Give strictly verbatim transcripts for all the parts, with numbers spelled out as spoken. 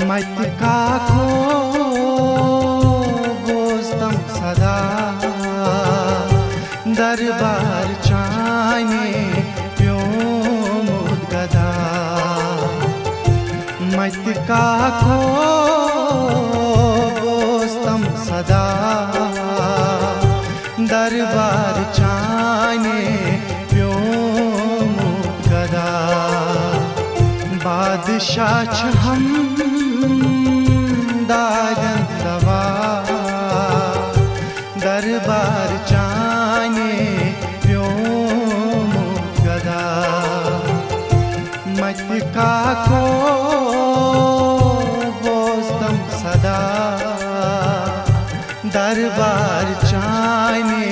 متہِ کاکھو بوزتم صدا، دربار چانے پیومُت گدا۔ متہِ کاکھو بوزتم صدا، دربار چانے پیومُت گدا۔ بادشاہ چھِ ہم دادن دوا، دربار چانے پیومُت گدا۔ متہِ کاکھو بوزتم صدا، دربار چانے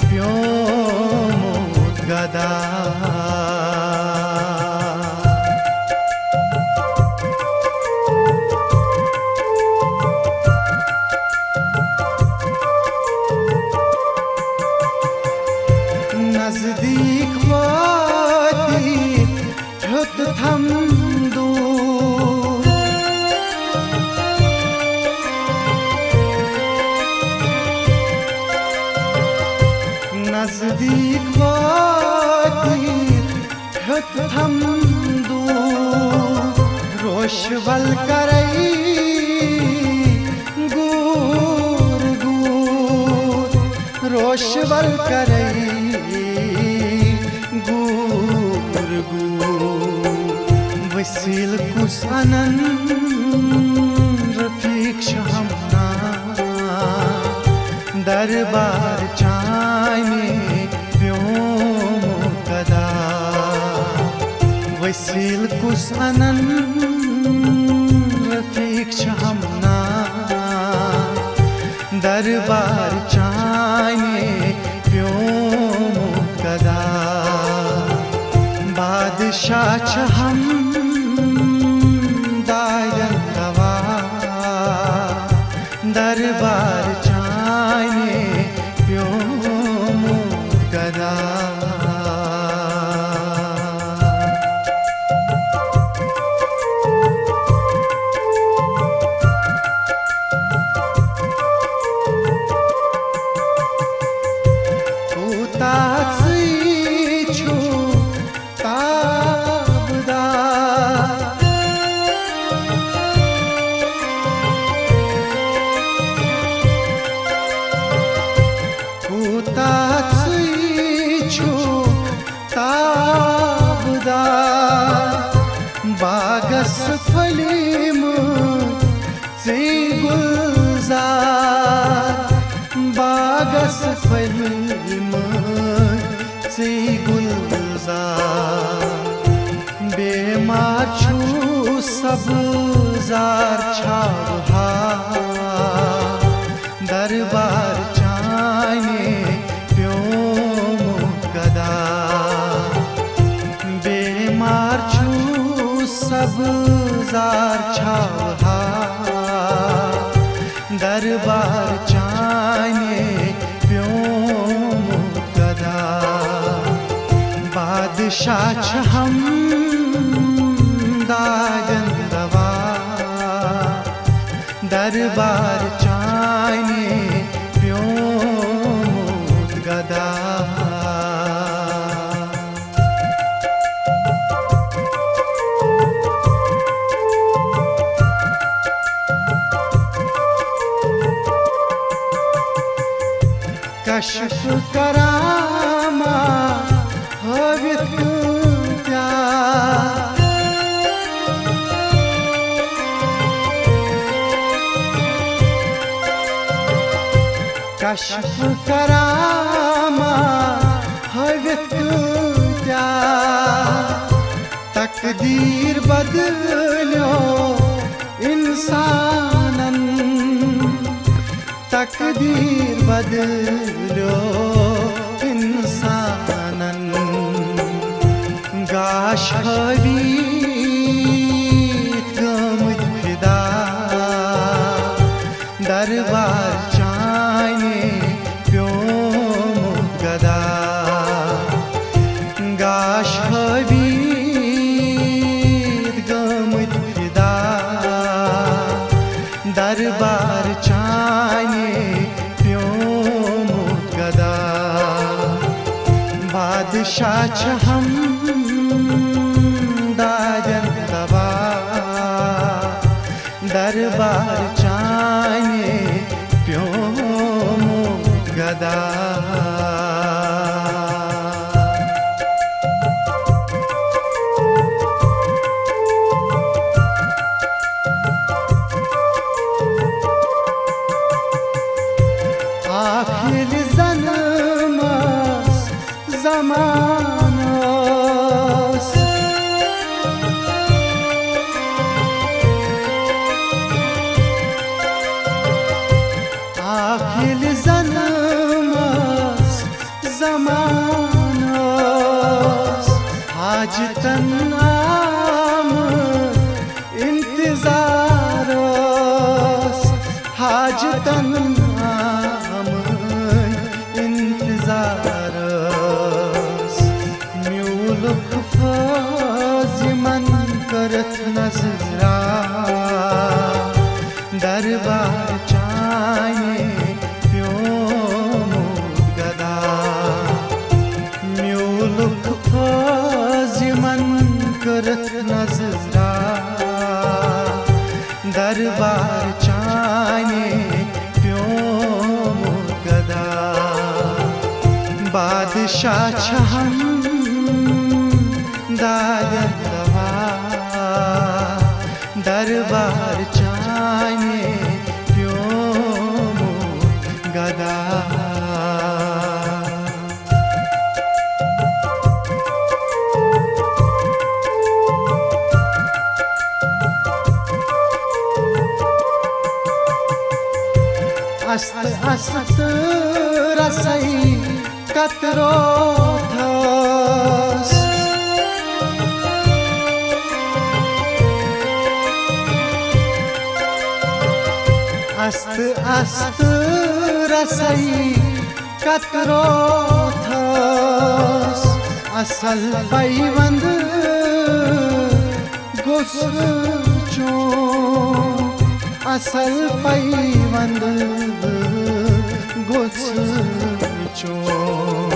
پیومُت گدا۔ نزدیک وٲتِتھ ہیوٚت تھم دوٗر۔ نزدیک وٲتِتھ ہیوٚت تھم دوٗر۔ روش ول کرے گوٗر گوٗر، روش ول کرے گوٗر گوٗر۔ وسیل کُس انن رفیق شامنا، دربار چانے پیومُت گدا۔ وسیل کُس انن رفیق شامنا، دربار چانے پیومُت گدا۔ بادشاہ چھِ ہم دادن دوا، دربار چانے پیومُت گدا۔ کوٗتاہ ژٕے چھُ تابدار۔ کوٗتاہ ژٕے چھُ تابدار۔ باغس پھٔلۍ مٕتۍ ژےٚ گُلزار، باغس پھٔلۍ مٕتۍ ژےٚ گُلزار۔ بیمار چھُ سبزار چھاوہا، دربار چانے پیومُت گدا۔ بیمار چھُ سبزار چھاوہا، دربار چانے پیومُت گدا۔ بادشاہ چھِ ہم دادن دوا، دربار چانے پیومُت گدا۔ کشف کرامات ہٲوِتھ کۭتیاہ، کشف کرامات ہٲوِتھ کۭتیاہ۔ تقدیٖر بدلیو اِنسانن، تقدیٖر بدلیو اِنسانن۔ گاش ہٲوِتھ گٲمٕتۍ فدا، دربار چانے پیومُت گدا۔ گاش ہٲوِتھ گٲمٕتۍ فدا، چھِ ہم دادٮ۪ن دوا، دربار چانہِ پیومُت گدا۔ آکھ ییٚلہِ زنہٕ مس زمانس، آکھ ییٚلہِ زنہٕ مس زمانس، حاجتن آمُت انتظار اوس، حاجتن آمُت انتظار اوس۔ میوٗلُکھ فٲض یِمن کٔرٕتھ نظرا، دربار چانہِ پیومُت گدا۔ میوٗلُکھ فٲض یِمن کٔرٕتھ نظرا، دربار چانہِ پیومُت گدا۔ بادشاہ چھِ ہم دادٮ۪ن دوا، دربار چانہِ پیومُت گدا۔ است است رسے کترو تھس۔ است است رسے کترو تھس۔ اصل پیوند گوٚژھ چون، اصل پیوند گوٚژھ چون۔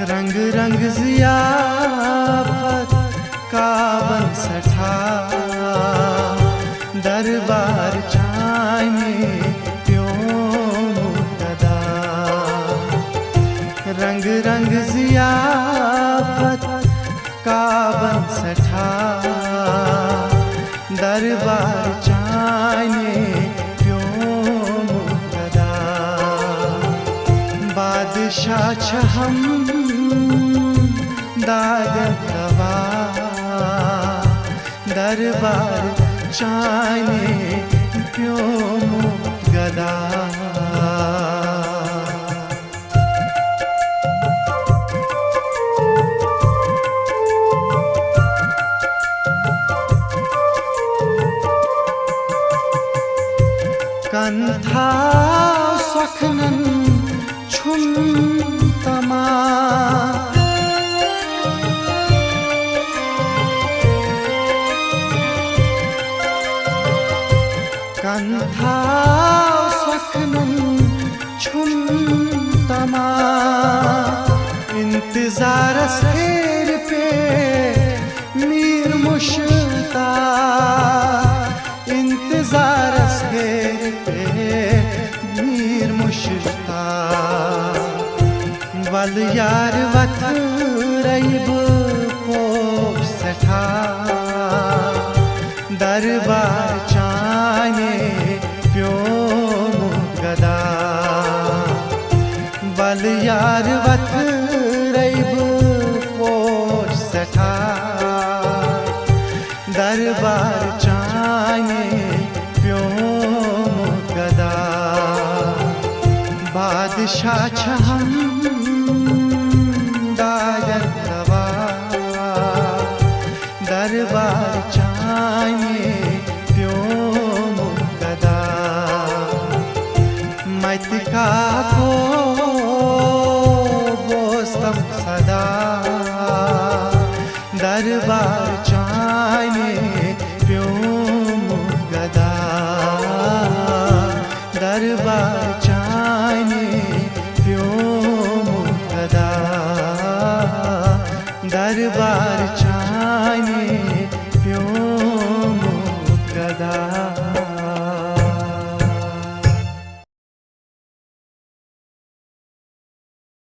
رنگ رنگ ضیافت کابن سٹھا، دربار چانہِ پیومُت گدا۔ رنگ رنگ ضیافت کابن سٹھا، دربار چانہِ پیومُت گدا۔ بادشاہ چھِ ہم دادٮ۪ن دوا، دربار چانہِ پیومُت گدا۔ کن تھاو سۄکھنن چھُم تما۔ کن تھاو سۄکھنن چھُم تما۔ انتظارس ہیرِ پے میر مشتاق، انتظارس ہیرِ پے میر مشتاق۔ ول یار وتھ رَیہِ بہٕ پوش سٮ۪ٹھاہ، دربار چانے پیومُت گدا۔ ول یار وتھ رَیہِ بہٕ پوش سٮ۪ٹھاہ، دربار چانے پیومُت گدا۔ بادشاہ چھِ ہم دادن روا، دربار چانے پیومُت گدا۔ متہِ کاکو بوزتم صدا، دربار چانے پیومُت گدا، دربار چانے پیومُت گدا۔ دربار چھُ